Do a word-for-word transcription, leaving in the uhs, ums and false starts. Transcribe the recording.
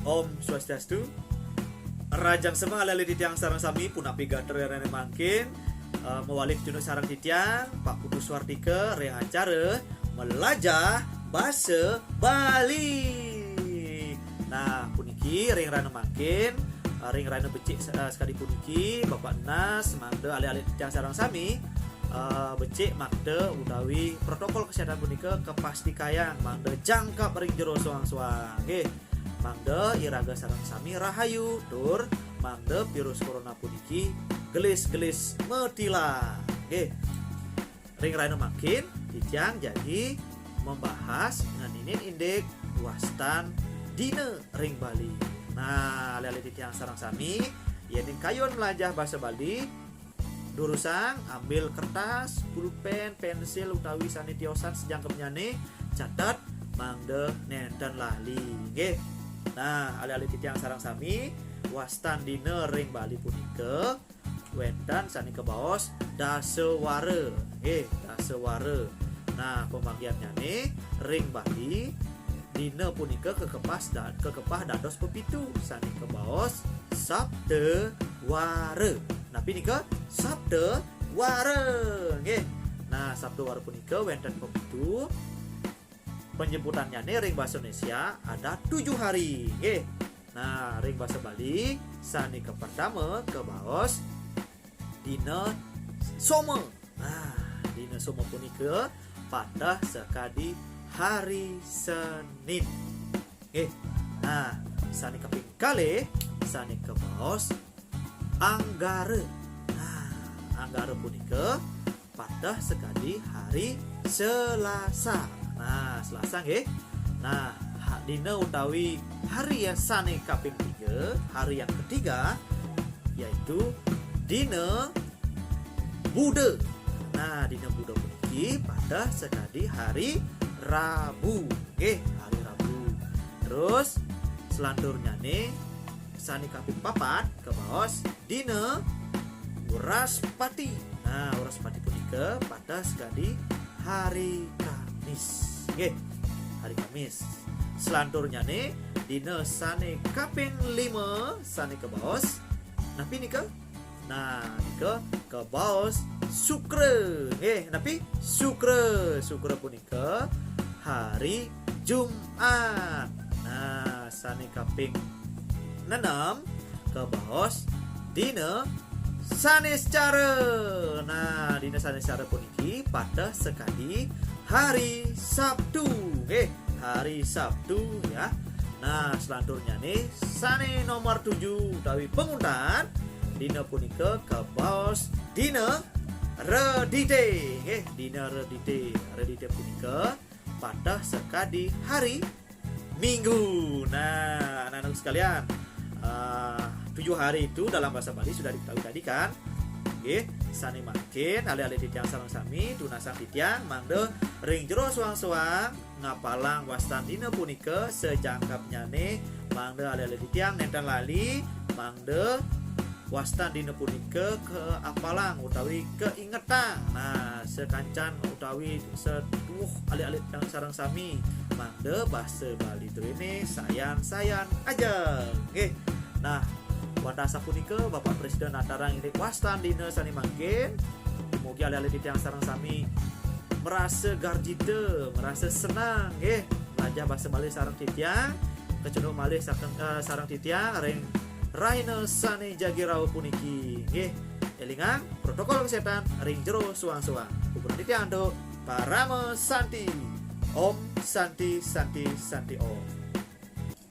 Om Swastiastu. Rahajeng semeng ale-ale titiang sareng sami, punapi gatra ring rahina mangkin, eh, mawali kacunduk sareng titiang, Pak Putu Swartika, ring acara Melajah Basa Bali. Nah, puniki ring rahina mangkin, eh, ring rahina becik, eh, sakadi puniki, Bapak Nas, mangda ale-ale titiang sareng sami, eh, becik makta utawi protokol kesehatan punika kapastikayang mangda jangkep ring jero soang-soang. Nggih, mangda iraga sareng sami rahayu tur mangda virus corona puniki gelis-gelis matilah. Nggih. Ring rahina mangkin, titiang jagi membahas ngeninin indik wastan dina ring Bali. Nah, ale-ale titiang sareng sami, yening kayun melajah basa Bali, durusang ambil kertas, pulpen, pensil utawi sane tiosan sajangkepnyane, catet mangda nenten lali. Nggih. Nah, ale-ale titiang sareng sami, wastan dina ring Bali punika wenten sane kabaos dasawara. Nggih, dasawara. Nah, pamanggihannyane ring Bali, dina punika kakepah da-, kakepah dados pepitu sane kabaos Sapta Wara. Napi nika? Sapta Wara. Nggih. Nah, Sapta Wara punika wenten pepitu. Penyebutannyane ring basa Indonesia ada tujuh hari. Nggih. Nah, ring basa Bali, sane kapertama kabaos dina Soma. Nah, dina Soma punika pateh sakadi hari Senin. Nggih. Nah, sane kaping kalih, sane kabaos Anggara. Nah, Anggara punika pateh sakadi hari Selasa. Nah, Selasa nggih. Nah, ha-, dina utawi hari yang sane kaping tiga, hari yang ketiga, yaitu dina Buda. Nah, dina Buda puniki pateh sakadi hari Rabu. Nggih, hari Rabu. Terus selanturnyane sane kaping papat kabaos dina Wraspati. Nah, Wraspati punika pateh sakadi hari Kamis. Nggih, hari Kamis. Selanturnyane dina sane kaping lima sane kabaos. Napi nika? Nah, nika kabaos Sukra. Nggih, napi? Sukra. Sukra punika hari Jumat. Nah, sane kaping nenem kabaos dina Saniscara. Nah, dina Saniscara puniki pateh sakadi hari Sabtu. Nggih, hari Sabtu ya. Nah, selanturnyane sane nomor tujuh utawi panguntat dina punika kabaos dina Redite. Nggih, dina Redite. Redite punika pateh sakadi hari Minggu. Nah, anak-anak sekalian, eh, tujuh hari itu dalam bahasa Bali sudah diketahui tadi kan? Nggih, sane mangkin ale-ale titiang sareng sami, tunasang titiang mangda ring jero soang-soang ngapalang wastan dina punika sajangkepnyane, mangda ale-ale titiang nenten lali, mangda wastan dina punika kaapalang utawi kaingetang. Nah, sakancan utawi setuh alit-alit sareng sami, mangda basa Bali druene sayan-sayan ajeng. Nggih. Nah, wantah sapunika Bapak Presiden natarang indik wastan dina sane mangkin. Mugi alit-alit titiang sareng sami merasa garjita, merasa senang nggih, melajah basa Bali sareng titiang. Kacunduk malih saken-, eh, sareng titiang ring rahina sane jagi rauh puniki nggih. Elingang protokol kesehatan ring jero soang-soang. Puputang titiang antuk Parama Santi. Om Santi, Santi, Santi Om.